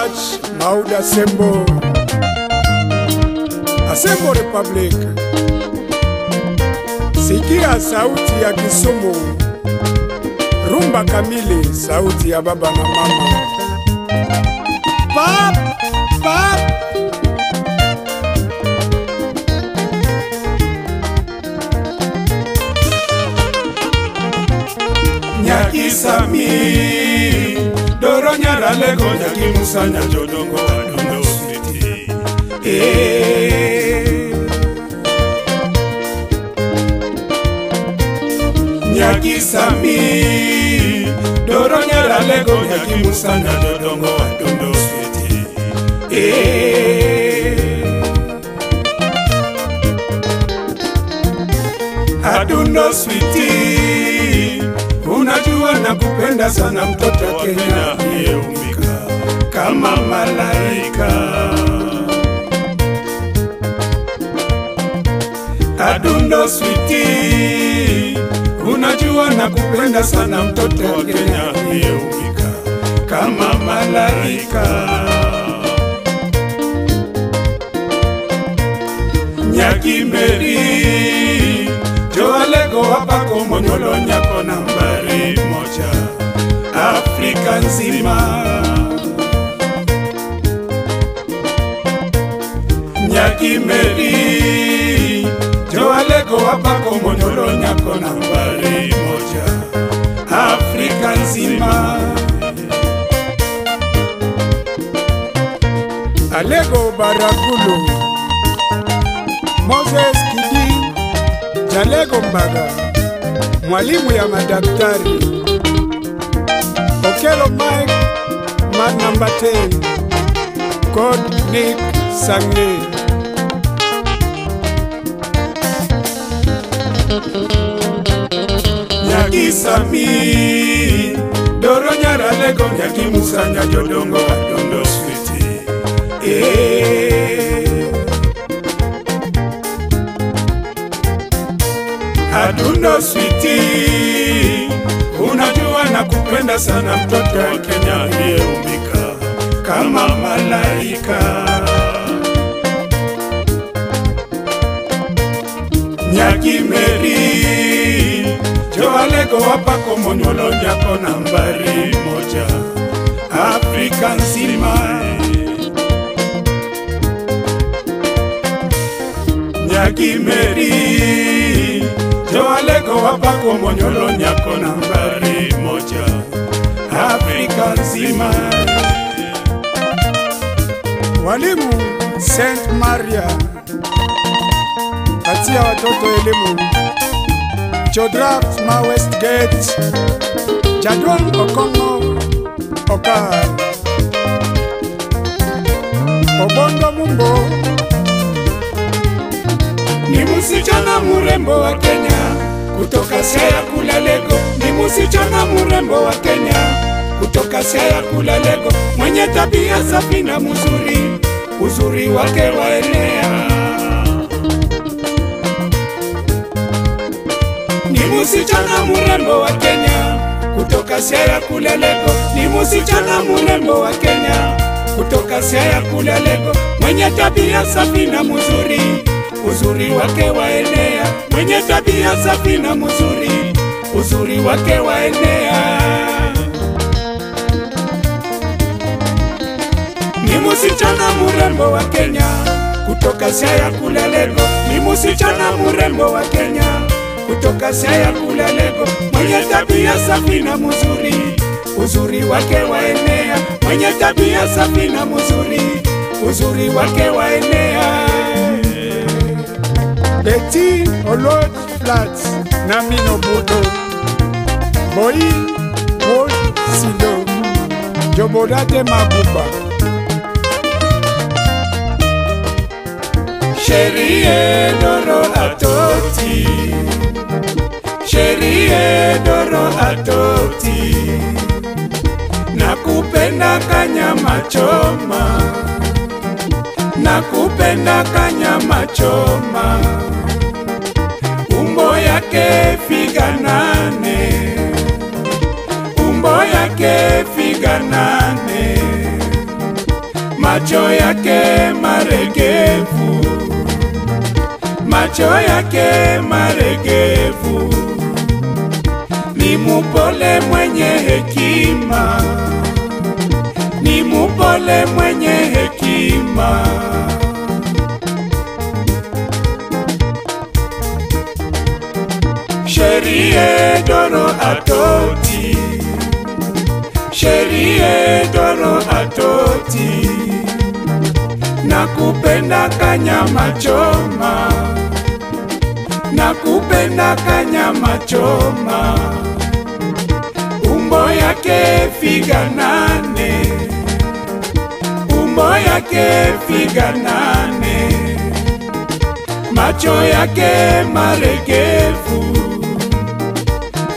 Patch Mauda Sembo, Asembo Republic. Sikia sauti ya Kisumu, rumba kamili, sauti ya baba na mama. Pap, pap. Nyakisami doro nyaralego nyakimusanya jodongo adundo switi. Nyakisami doro nyaralego nyakimusanya jodongo adundo switi. Adundo switi, unajua nakupenda sana mtoto wa Kenya aliyeumbika kama malaika. Adundo switi, unajua nakupenda sana mtoto wa Kenya aliyeumbika kama malaika. Nyakimeri Joalego wapako monyolo nyako nambari moja Afrika nzima. Nyakimeri Joalego wapako monyolo nyako nambari moja Afrika nzima. Alego Baragulu, Moses Kidi, Jalego Mbaga, mwalimu ya madaktari. Okelo Mike, man number 10, God Nick Sangne. Nyakisami doro nyaralego nyakimusanya jodongo adundo switi. Adundo switi, unajua nakupenda sana mtoto wa Kenya aliyeumbika kama malaika. Nyakimeri Joalego wapako monyolo nyako nambari moja Afrika nzima. Nyakimeri Joalego wapako monyolo nyako nambari moja Afrika nzima. Walimu Saint Maria, patia watoto elimu. Jodraft ma Westgate, Jadwang Okongo Okar, Obondo Mumbo. Ni musichana murembo wa Kenya kutoka Siaya Kulalego. Ni musichana murembo wa Kenya kutoka Siaya Kulalego, mwenye tabia safi na mzuri, uzuri wake waenea. Ni musichana murembo wa Kenya kutoka Siaya Kulalego. Ni musichana murembo wa Kenya kutoka Siaya Kulalego, mwenye tabia safi na mzuri, uzuri wake waenea. Mwenye tabia safi na mzuri, uzuri wake waenea. Ni musichana murembo wa Kenya kutoka Siaya Kulalego. Ni musichana murembo wa Kenya kutoka Siaya Kulalego, mwenye tabia safi na mzuri, uzuri wake waenea. Mwenye tabia safi na mzuri, uzuri wake waenea. Betty Olot Flats na Mino Budo, Boy Wol Sido, Jobodate Mabuba. Sherie doro atoti, sherie doro atoti, nakupenda kanyama choma, nakupenda kanyama choma. Umbo yake figa nane, umbo yake figa nane. Macho yake maregevu, macho yake maregevu, ni mupole mwenye hekima, ni mupole mwenye hekima. Sherie doro atoti, sherie doro atoti, nakupenda kanyama choma, nakupenda kanyama choma. Umbo yake figa nane, umbo yake figa nane, macho yake maregevu,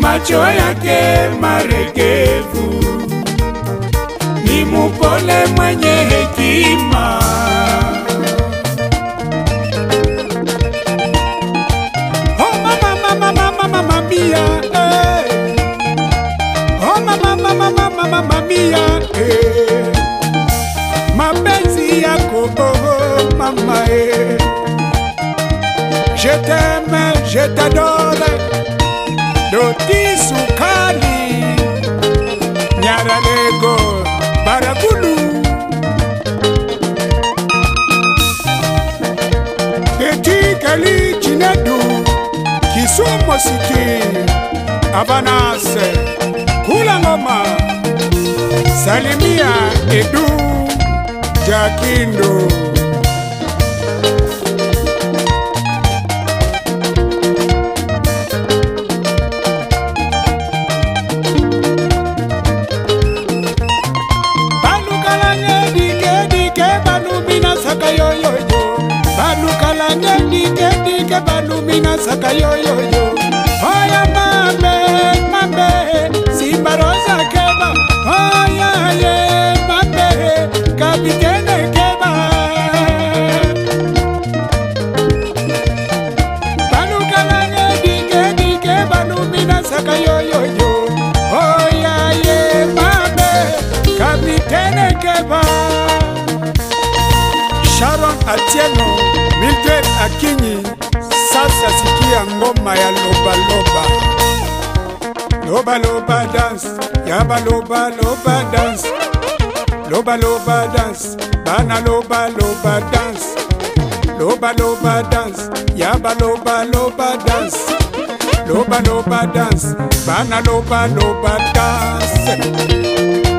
macho yake maregevu, ni mupole mwenye hekima. Oh mama mama mama mama mia, eh. Oh mama mama mama mama mia, eh. Mapenzi yako oh mama, eh. Je t'aime, je t'adore, Doti Sukali, Nyaralego, Baragulu. Eti Kali Chinedu, Kisumu City, Abanase, Kula Ngoma, Salimia Edu, Jakindu. Balumina saka yo yo yo. Oya mame mame, Simba Rosa keba. Oya ye mame, Kapitene keba. Balukalanye dike dike, balumina saka yo yo yo. Oya ye mame, Kapitene keba. Sharon Atieno, Mildred Akinyi. Sasa sikia ngoma ya loba loba. Loba loba dance, yaba loba loba dance. Loba loba dance, bana loba loba dance. Loba loba dance, yaba loba loba dance. Loba loba dance, bana loba loba dance.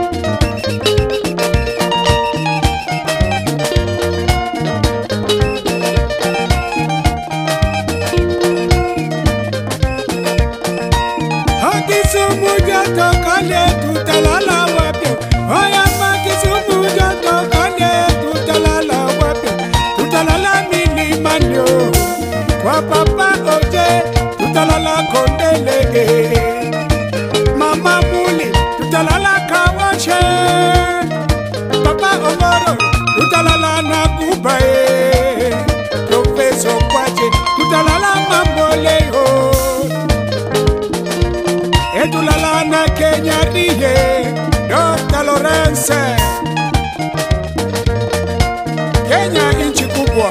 Kisumu joto kale tutalala wapi? Oya ma Kisumu joto kale tutalala wapi? Tutalala milimani kwa papa oje, tutalala kondelege. Mama muli tutalala kawashe. Papa ongoro tutalala na kubae. Professor Kwache tutalala mamboleo. Etulala na Kenya riye, Dr. Lawrence. Kenya inchi kubwa.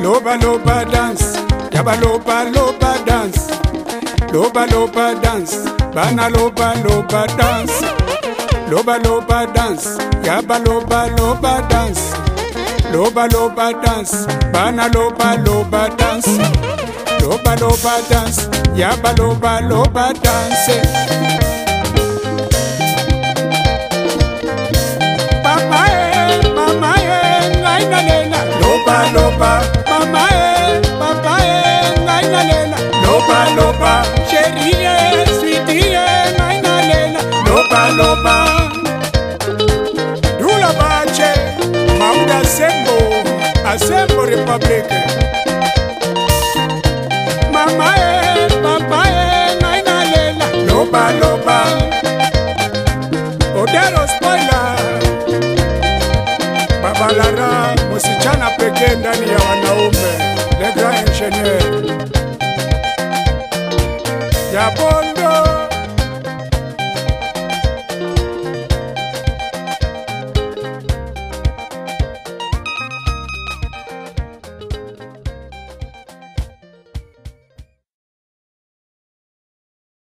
Loba loba dance, yaba loba loba dance. Loba loba dance, bana loba loba dance. Loba loba dance, yaba loba loba dance. Loba loba dance, bana loba loba dance. Loba loba dance, yaba loba loba dance. Papa eh, mama eh, ngai na lela. Loba loba, mama eh, papa eh, ngai na lela. Loba loba, chérie eh, sweetie eh, ngai na lela. Loba loba, Dula Bache, Mauda Sembo, Asembo Republic. Mama eh, papa eh, ngai na lela. Loba loba. Odero Spoiler, Baba Lara, msichana pekee ndani ya wanaume, le grand ingénieur. Diabol